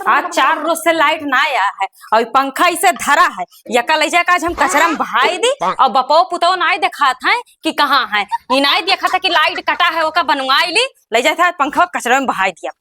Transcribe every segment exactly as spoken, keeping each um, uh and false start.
आज चार रोज से लाइट ना आया है और पंखा इसे धरा है, यका ले जाके आज हम कचरा में बहाई दी। और बपो पुतो नाई देखात है कि कहाँ है, ई नाई देखा था कि लाइट कटा है, ओका बनवाई ली, ले जाए था पंखा कचरा में बहाई दिया।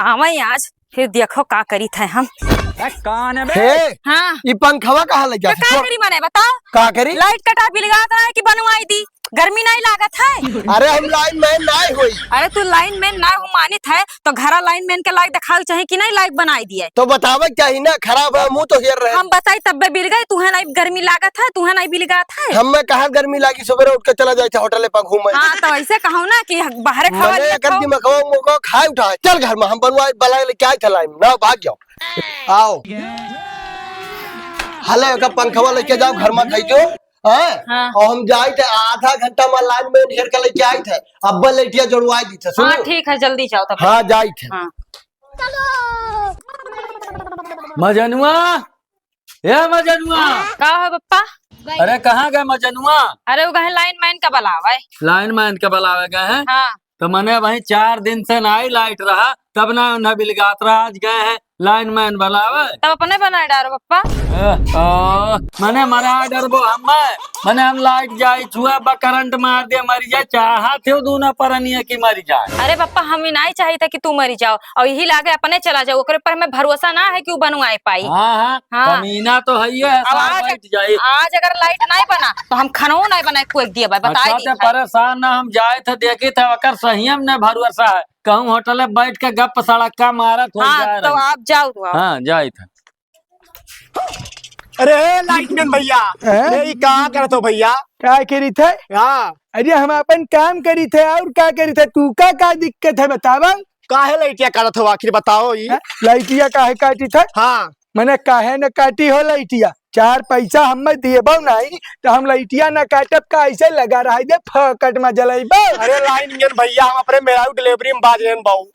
आवे आज फिर देखो का करी थे हम। ए, कौन है बे? हे, हाँ। ई पंखवा कहाँ ले तो जात है? का छोड़। करी माने बताओ? का करी? लाइट कटा बिलगात रहा है कि बनवाई दी, गर्मी नहीं लागत है? अरे हम लाइन मैन नहीं होई। अरे तू लाइन मैन ना हो मानित है तो घरा लाइन मैन के लाइट दिखावे चाही कि नहीं लाइट बनाई दिए। तो बतावे चाही ना, खराब है मुँह तो हेर रहे। हम बताई तब्बे बिलगाई, तुहे नहीं गर्मी लागत है, तुहे नहीं बिलगात है। हमें कहाँ गर्मी लागी, सुबह उठ के चला जाए होटल पर घूमे। हाँ तो ऐसे कहो ना कि बाहर खावा मने लेके एकर खाओ। दिमागवा उमागवा खाए उठा है। चल घर में हम बनवाए बला लेके आए थे लाइन ना भाग जाओ। आओ। हले, ओकर पंखवा लेके जाओ, घर में खाई जो। हाँ? हाँ। और हम जाई थे, आधा घंटा में लाइन मैन हेर के लेके आई थे। अब लइटिया जोड़वाई दी थे, सुनो। हाँ, ठीक है, जल्दी जाओ तब। हाँ, जाई थे। हाँ। मजनुआ, ए मजनुआ। का हो पप्पा? अरे, कहाँ गए मजनुआ? अरे, वो गए लाइन मैन का बुलावे। लाइन मैन का बुलावे गए हैं? हाँ। तो मने वहीं चार दिन से नाई लाइट रहा, तब ना उन्हें बिलगात रहा, आज गए हैं लाइन मैन बुलावे। तब अपने बनाए डारो पप्पा। ए, ओ, मने मरा डरबो हम, मने हम लाइट जाई छुआ बा करंट मार दे मरी जाए, चाहत हो दूना परनिया की मरी जाए। अरे पप्पा, हम ही नहीं चाहिए था कि तू मरी जाओ और यही लागे अपने चला जाओ, ओकरे पर हमें भरोसा ना है कि वो बनवाए पाई। हाँ, हाँ, हाँ। कमीना तो है ही है, अब सार आज, बैठ जाई। आज अगर लाइट नहीं बना तो हम खानो नहीं बनाए कोई दिया भाई, बताए अच्छा, दी ते है। परेशान ना, हम जाए थे, देखे थे, ओकर सहियम ने भरोसा है। कहूँ होटल में बैठ के गप सड़क्का मारत हो हाँ, जा तो रही। आप जाओ तो आओ। हाँ, जाए थे। अरे लाइटमैन भैया, हैं? अरे ई का करत हो भैया? का करी थे? हाँ। अरे हम अपन काम करी थे और का करी थे? तू का, का दिक्कत है बतावा? काहे लइटिया करत हो आखिर बताओ ई? हैं? लइटिया काहे काटी थे? हाँ। मने काहे न काटी हो लइटिया? चार पैसा हमें देबो नहीं तो हम लइटिया न काटब, का ऐसे लगा रहा है दे फोकट में जलैबो। अरे लाइनमैन भैया, हम अपने मेहरारू डिलीवरी में बाज रहन बाऊ।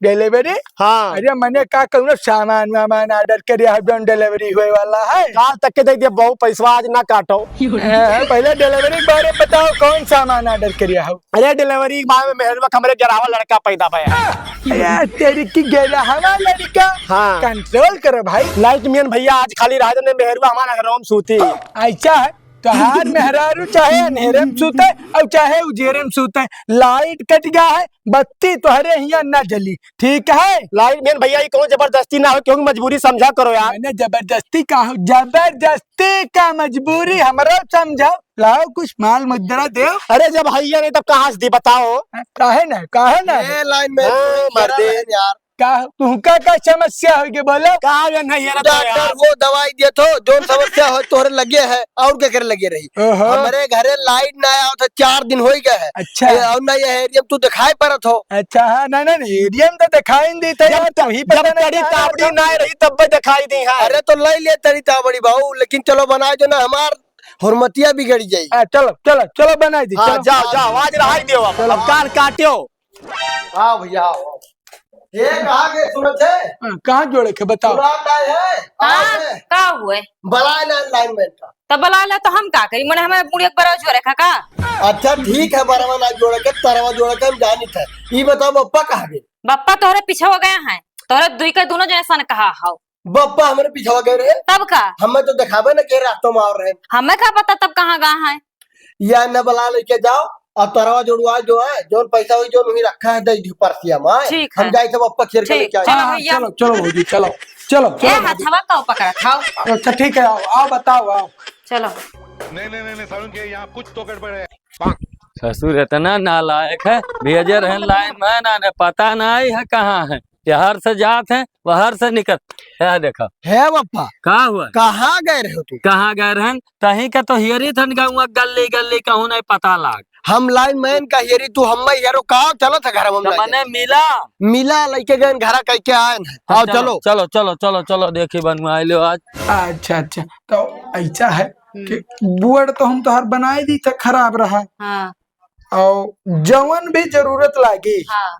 डिलीवरी? हाँ। अरे मने का कौनो सामान वामान ऑर्डर करे है जौन डिलीवरी होए वाला है? काल तक के दे दे बाऊ, पैसवा आज ना काटो। हाँ, पहले डिलीवरी के बारे में बताओ, कौन सामान ऑर्डर करे हो? अरे डिलीवरी के बाद में मेहरुआ के हमरे गिरावा लड़का पैदा भया। अरे तेरी की गिरावा लड़का? हाँ। कंट्रोल करो भाई। लाइटमैन भैया आज खाली रहा जने मेहरुआ हमारा घरों में सूती। ऐसा है, तोहार मेहरारू चाहे अंधेरे में सूते और चाहे उजेरे में सूते, लाइट कट गया है, बत्ती तोहरे हियां ना जली, ठीक है? लाइटमैन भैया, ये कौनो जबरदस्ती ना हो, क्योंकि मजबूरी समझा करो यार। मैंने जबरदस्ती का हो, जबरदस्ती का मजबूरी हमरा समझाओ, लाओ कुछ माल मुद्रा दो। अरे जब हैया नहीं तब कहाँ से दी बताओ? काहे ना, काहे ना? ए लाइन में हाँ, तू मर्दे। यार। का, तुहका का समस्या हो गए बोलो? का हो गया नहीं यार, तो डॉक्टर यार। वो दवाई दिए थो, जो समस्या हो तोहरे लगे है, और के करे लगे रही। ओहो। हमरे घरे लाइट ना आया था, चार दिन हो ही गया है। अच्छा। ए, और ना ये एरिया में तू दिखाई पड़त हो। अच्छा, हाँ, ना, ना, ना, एरिया में तो दिखाई नहीं देता जब यार, त-, तू ही पता जब नहीं तड़ी कहाँ ताबड़ी रहता। ना रही, तब भी दिखाई दी है। अरे तो ले ले तड़ी ताबड़ी बाऊ, लेकिन चलो बनाए जो ना हमार हुरमतिया बिगड़ जाई। हाँ, चलो, चलो, चलो बनाई दी, हाँ, चलो। जाओ, जाओ, आज रहाई दियो अब, चलो। अब कान काट्यो। आओ भैया, आओ। ए, कहाँ गए सुनत है? हाँ, कहाँ जोड़े के बताओ। सुनात आए है? हाँ, आए है? का हुए? बलाए ना लाइन में का। तब बला ले तो हम का करी? मने हमारे मुड़िया के बरवा जोड़े का का? अच्छा, ठीक है, बरवा ना जोड़े के, तरवा जोड़े के हम जानित है। ई बताओ, बप्पा कहाँ गए? बप्पा तोहरे पीछे हो गया है, तोहरे दुई के दोनों जने सन कहा हो। बप्पा हमरे पीछवा गए रहे। तब का? हमें तो देखाबे न के रास्तों में और रहे। हमें का पता तब कहाँ गए हैं? या न बला लेके जाओ और तरवा जोड़वा जो है, जोन पैसा हुई जोन वही रखा है, दे दी परसिया में। ठीक हम है। जाए सब बप्पा खेर के ठीक, लेके आए। चलो हाँ, हाँ, भैया। चलो, चलो भौजी, चलो, चलो, ए, चलो भौजी। हथवा का पकड़ा था? अच्छा, ठीक है, आओ, आओ, बताओ, आओ। चलो। नहीं, नहीं, नहीं, नहीं, सारुण के यहाँ कुछ तो गड़बड़ है। ससुर इतना नालायक है, भेजे रहन लाइन में ना, ने पता नहीं है कहाँ है। यहर से जात है, वहर से निकल। है देखा। हे बप्पा। का हुआ? कहाँ गए रहे तू? कहाँ गए रहन? तहीं का तो हियरी थन गौवा गल्ली गल्ली कहूँ नहीं पता लाग। हम लाइन मैन का हियरी, तू हम्मे हियरो का चलो था घर में तो लाइन। मने मिला। मिला लेके गए घरा कह के आए हैं। हाँ, आओ चलो, चलो। चलो, चलो, चलो, चलो, देखी बनवाए लो आज। अच्छा, अच्छा। तो ऐसा है हम्म। कि बोर्ड तो हम तोहर बनाए दी था, खराब रहा। हाँ। और जवन भी जरूरत लागी, हाँ।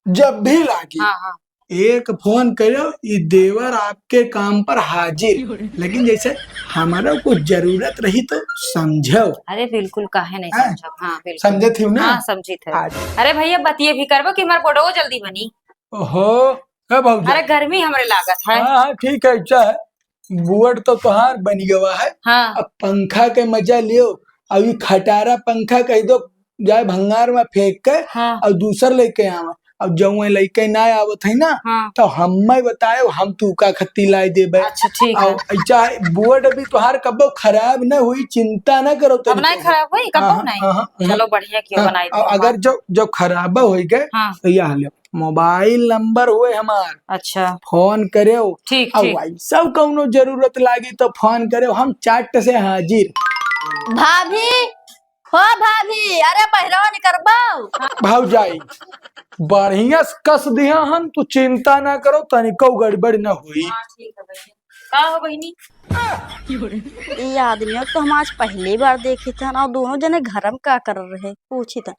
जब भी लागी, हाँ, हाँ। एक फोन करो, ई देवर आपके काम पर हाजिर। लेकिन जैसे हमारा कुछ जरूरत रही तो समझो। अरे बिल्कुल, काहे नहीं हाँ? समझो? हाँ, बिल्कुल। समझे थी ना? हाँ, समझी थे। हाँ। अरे भैया, बतिये भी करबो कि हमार बोर्डो जल्दी बनी। ओहो, है भौजाई। अरे गर्मी हमरे लागत है। हाँ, हाँ, ठीक है, अच्छा है। बोर्ड तो तोहार बन गवा है। हाँ। अब पंखा के मजा लियो। अब ई खटारा पंखा कह दो, जाए भंगार में फेंक के हाँ। और दूसर लेके आवे। अब जौन लइके ना आवत है ना, हाँ। तो हम्मे बतायो, हम तू का खत्ती लाई देबे। अच्छा, ठीक है। और चाहे बोर्ड भी तोहार कबो खराब न हुई, चिंता न करो अब तनिको। नहीं खराब हुई, कबो हाँ, नहीं। हाँ, हाँ, हाँ। चलो, बढ़िया कियो हाँ, बनाई और दियो। अगर जो, जो खराब होई गए, हाँ। तो यह ले, मोबाइल नंबर हुए हमार। अच्छा। फोन करेओ। ठीक, और ठीक। वैसा कौनो जरूरत लागी तो फोन करेओ, हम चट से हाजिर। भाभी, हो भाभी, अरे बहरवा निकरबो। भौजाई, बढ़िया से कस दिहा हन, तू चिंता ना करो, तनिको गड़बड़ न होई। हाँ, ठीक है बहिनी। का हो बहिनी? ई आदमी तो हम आज पहली बार देखी था ना, दोनों जने घर में का कर रहे, पूछी था।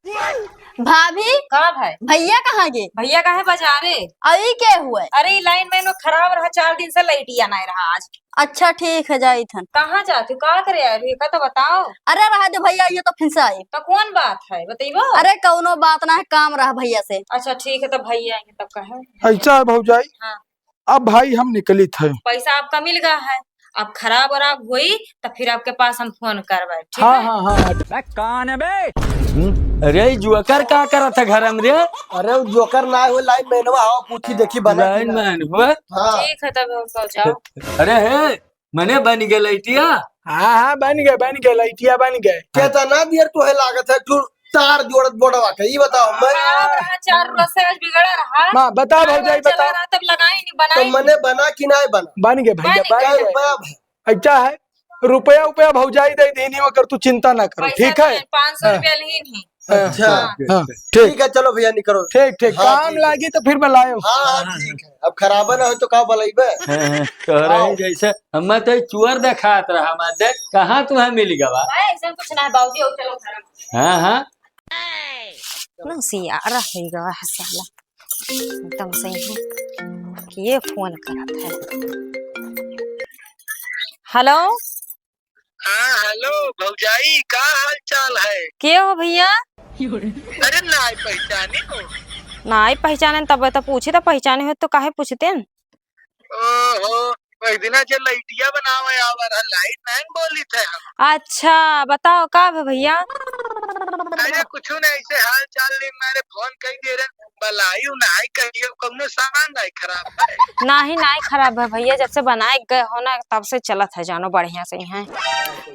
भाभी, का भाई? भैया कहाँ गे? भैया का है बाजारे। और ई के हुए? अरे, ई लाइन मैन खराब रहा, चार दिन से लाइटिया नहीं रहा आज। अच्छा, ठीक है, जाई थन। कहाँ जाती हो? का करे आई हो? का तो बताओ। अरे, रहा दे भैया, ये तो फिर से आई। तो कौन बात है, बतइबो? अरे, कौनो बात ना है, काम रहा भैया से। अच्छा, ठीक है, तो भैया आएंगे तब कहे। ऐसा है भौजाई, हाँ। अब भाई हम निकलित है। पैसा आपका मिल गया है, अब खराब वराब होई तो फिर आपके पास हम फोन करबे, ठीक हाँ, है? हाँ, हाँ। बे, कौन है बे? हम्म, अरे, ई जोकर का करत है घर में रे? अरे, वो जोकर ना हो, लाइन मैनवा हो, पूछी देखी बना कि लाइन ना। मैन हो? हाँ। ठीक है, तब हो जाओ। अरे हे, मने बन गए लाइटिया? हाँ, हाँ, बन गए, बन गए, लाइटिया बन गए। केतना देर तोहे लागत है, तू तार जोड़त बोर्डवा के, ई बताओ, मैं हाँ, रहा, चार रोज से आज बिगड़ा रहा। माँ, बता चार भौजाई, रोज चला बता। रहा, तब लगाई नहीं, तो बनाई मने नहीं। बना कि नहीं बना? बन गए भैया, बन बन गए। गए। रुपया भाई। अच्छा है, रुपया, रुपया भौजाई दे देनी, मगर तू चिंता ना करो, पैसा ठीक है? तो है, पाँच सौ हाँ। रुपया ली नहीं। अच्छा। हाँ, ठीक। ठीक है, चलो भैया, निकलो। ठीक, ठीक, हाँ, काम ठीक है। लागी तो फिर बुलायो। हाँ, हाँ, ठीक है। अब खराबा ना हो तो का बुलाइबे? हाँ, हाँ, तोहरा ही आओ। जैसे हमें तो चुअर देखात रहा, हमार देख, कहाँ तुम्हें मिल गवा? भाई, ऐसा कुछ ना है, बाबूजी, आओ, चलो घर में। हाँ, हाँ। ना सियारा हो गवा है साला, एकदम से ही। के फोन करत है? हेलो। हाँ, हेलो भौजाई, का हाल चाल है? के हो भैया? अरे, नाई पहचानी हो? नाई पहचाने, तब तो पूछी, तो पहचाने हो तो काहे पूछते हैं? ओहो, वही दिना जे लाइटिया बनावे आवा रहा, लाइट मैन बोली थे हम। अच्छा, बताओ का भे भैया? अरे कुछ नहीं, ऐसे हाल चाल नहीं, मारे फोन कई दे रहे, बलायु नाई कहियो, कौनो सामान नाई खराब है। नाहीं, नाहीं खराब है भैया, जब से बनाए गए हो ना, तब से चलत है जानो बढ़िया से ही है।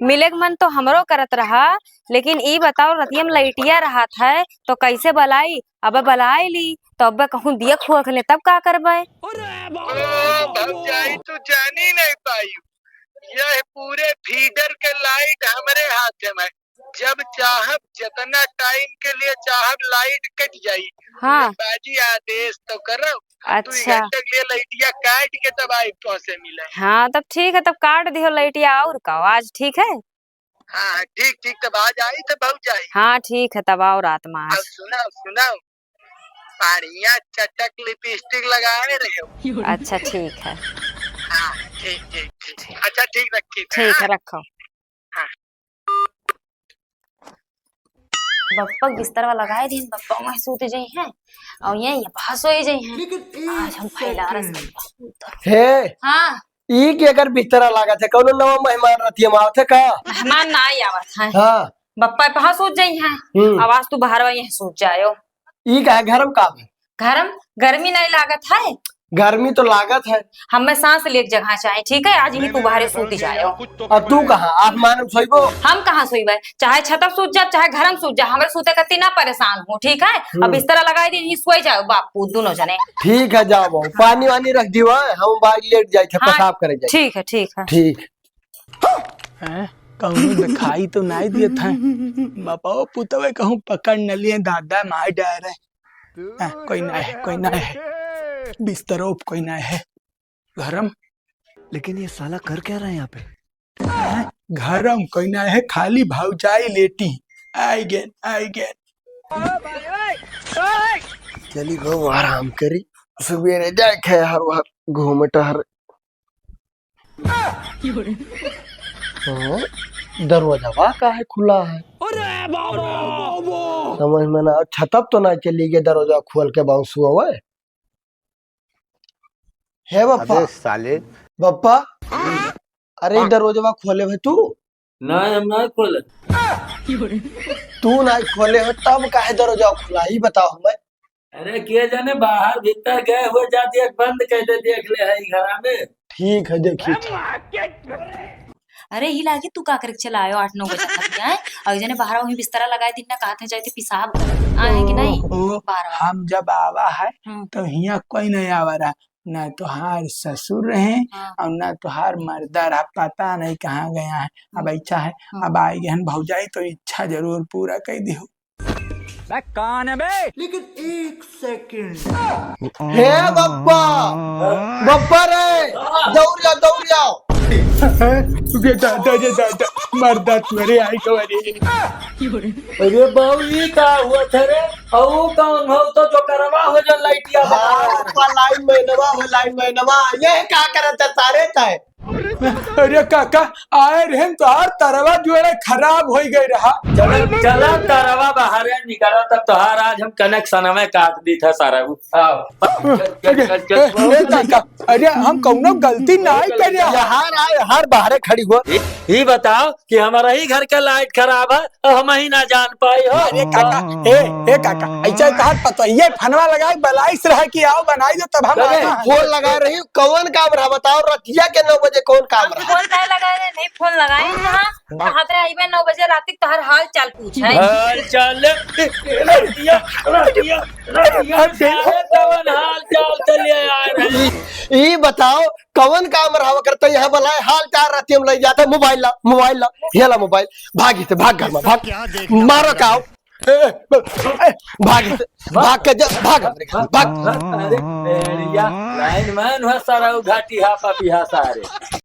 मिले के मन तो हमरो करत रहा, लेकिन ई बताओ, रतिया में लइटिया रहत है, तो कैसे बलाई? अबे बलाई ली, तो अबे कहूँ दिया खोख ले, तब का करबे? ओ भौजाई, तू जानी नहीं पाई, यह पूरे फीडर के लाइट हमरे हाथ में। जब चाहब, जितना टाइम के लिए चाहब, लाइट कट जाई। हाँ। बाजी आदेश तो करो। अच्छा। दू घंटे के लिए लाइटिया काट के तब आई तो से मिले। हाँ, तब ठीक है, तब काट दियो लाइटिया, और का, आज ठीक है? हाँ, हाँ, ठीक, ठीक, तब आज आई तो भौजाई। हाँ, ठीक है, तब आओ रात में आज। अब सुनाओ, सुनाओ। बढ़िया चटक लिपस्टिक लगाए रहे हो। अच्छा, ठीक है। हाँ, ठीक, ठीक, ठीक। अच्छा, ठीक, रखी। ठीक है, हाँ। रखो। हाँ। बप्पा के बिस्तरवा लगाए दिन, बप्पा वहीं सूत जाई हैं और ये, ये पास हो ही जाई हैं। आज हम फैला रस। हे, हाँ। ई के अगर बिस्तरा लागत है, कौनो नवा मेहमान रतिया में आवत है का? मेहमान ना ही आवत है। हाँ। बप्पा पहा सूत जाई हैं। हम्म। आवाज तू बाहर वही सूत जायो। ई का है, घर में का है? घर में गर्मी नहीं लागत है? गर्मी तो लागत है। हमें सांस लेक जगह चाहे, ठीक है? आज ही तू बाहर सूत जायो। और तू कहाँ, आसमान में सोइबो? हम कहाँ सोइबे? चाहे छत पर सूत जा, चाहे घर में सूत जा, हमरे सूते कत्ती ना परेशान हो, ठीक है? हम्म। अब बिस्तरा लगाई दे, यहीं सोई जाओ बापू, दोनों जने। ठीक है, जाओ बहू, पानी वानी रख दियो, हम बाहर लेट जाए थे, हाँ, पेशाब करे जाए। ठीक है, ठीक है। ठीक। हैं? कहूँ दिखाई तो नहीं दिए थे। बापा, पुतवे कहूँ पकड़ न लिए, दादा मार डारे। हैं, कोई ना है, कोई ना है। बिस्तरो पे कोई ना है। घरम। लेकिन ये साला कर क्या रहा है यहाँ पे? हैं? घरम कोई ना है, खाली भौजाई लेटी। आई गेन, आई गेन। चली बहू, आराम करी, सुबेरे जाए खे हर बार घूमे टहर। हाँ, दरवाजा का है खुला है? अरे बाबा! समझ में ना, छतप तो ना चली गई, दरवाजा खोल के बाउंस हुआ हुआ है। हे बप्पा। अबे साले। बप्पा, अरे, ई दरवाजवा खोले है तू? ना, हम ना खोले। तू ना खोले हो, तब काहे दरवाजवा खुला, ई बताओ हमें। अरे, के जाने, बाहर भीतर गए हुए जाती है, बंद कर दे, देख ले है ई घरा में। ठीक है, देखी। अरे, ई लागी तू का करे के चला आयो आठ नौ बजे तक, आए? और जने बाहर वहीं बिस्तरा लगाए दिन ना, कहते हैं जाते पेशाब कर, आए हैं कि नहीं? ओहो, बाहर। हम जब आवा है, हम्म। तो हियाँ कोई नहीं आवा रहा, ना तोहार ससुर रहे, हाँ। और ना तोहार मर्दा रहा, पता नहीं कहाँ गया है। अब हम्म। अच्छा है, हम्म। अब आए गए हैं भौजाई, तो इच्छा जरूर पूरा कर दिहो। बे, कौन है बे? लेकिन एक सेकंड। हे बप्पा, बप्पा रे, दौड़ जाओ, दौड़ जाओ। गे दादा, गे दादा, मर्दा तोरे आई गवा रे। अरे बाबू, ई का हुआ था रे? और वो कौन हो तो जो करवा हो जो लाइटिया बना? हाँ, बप्पा, लाइन मैनवा हो, लाइन मैनवा। ये का करत है सारे तय? अरे काका, आए रहन तोहार तरवा जोड़े खराब होई गई रहा। चला, चला तरवा बाहरे निकाला, तब तोहार आज हम कनेक्शनवे काट दी था सारा। आओ। चल, चल, चल, चल, चल। ए, ए, काका, अरे हम कौनो गलती नाहीं करे। यहाँ आ, यहाँ बाहरे खड़ी हो। ई, ई बताओ कि हमारा ही घर का लाइट खराब है, हम ही ना जान पाई हो। अरे काका, ए, ए काका, ऐसा कहा पता ये फनवा लगाए, बलाइस रहा कि आओ बनाई दो, तब हम अरे, आना है। फोन लगाए रही, कौन काम रहा बताओ, रतिया के नौ बजे कौन काम रहा? फोन नहीं लगाए रहे, नहीं फोन लगाए रहा। कहा तेरे आई मैं नौ बजे रात तक तोहर हाल चाल पूछे। हाल चाल ले, ए, ए, रतिया, रतिया, रतिया, अब देखो। सारे कौन हाल चाल चले आ रहे? ई, ई बताओ, कौन काम रहा करता यहाँ बुलाए, हाल चाल रतिया में लग जाता, मोबाइल ला, मोबाइल ला, ये ला मोबाइल, भागी से, भाग घर में, भाग, मारो का हो? ए, ए, भाग, भाग के जा, भाग, भाग। अरे, भेड़िया, लाइनमैन हुआ सारा, उ घाटी हा, पापी हा सारे।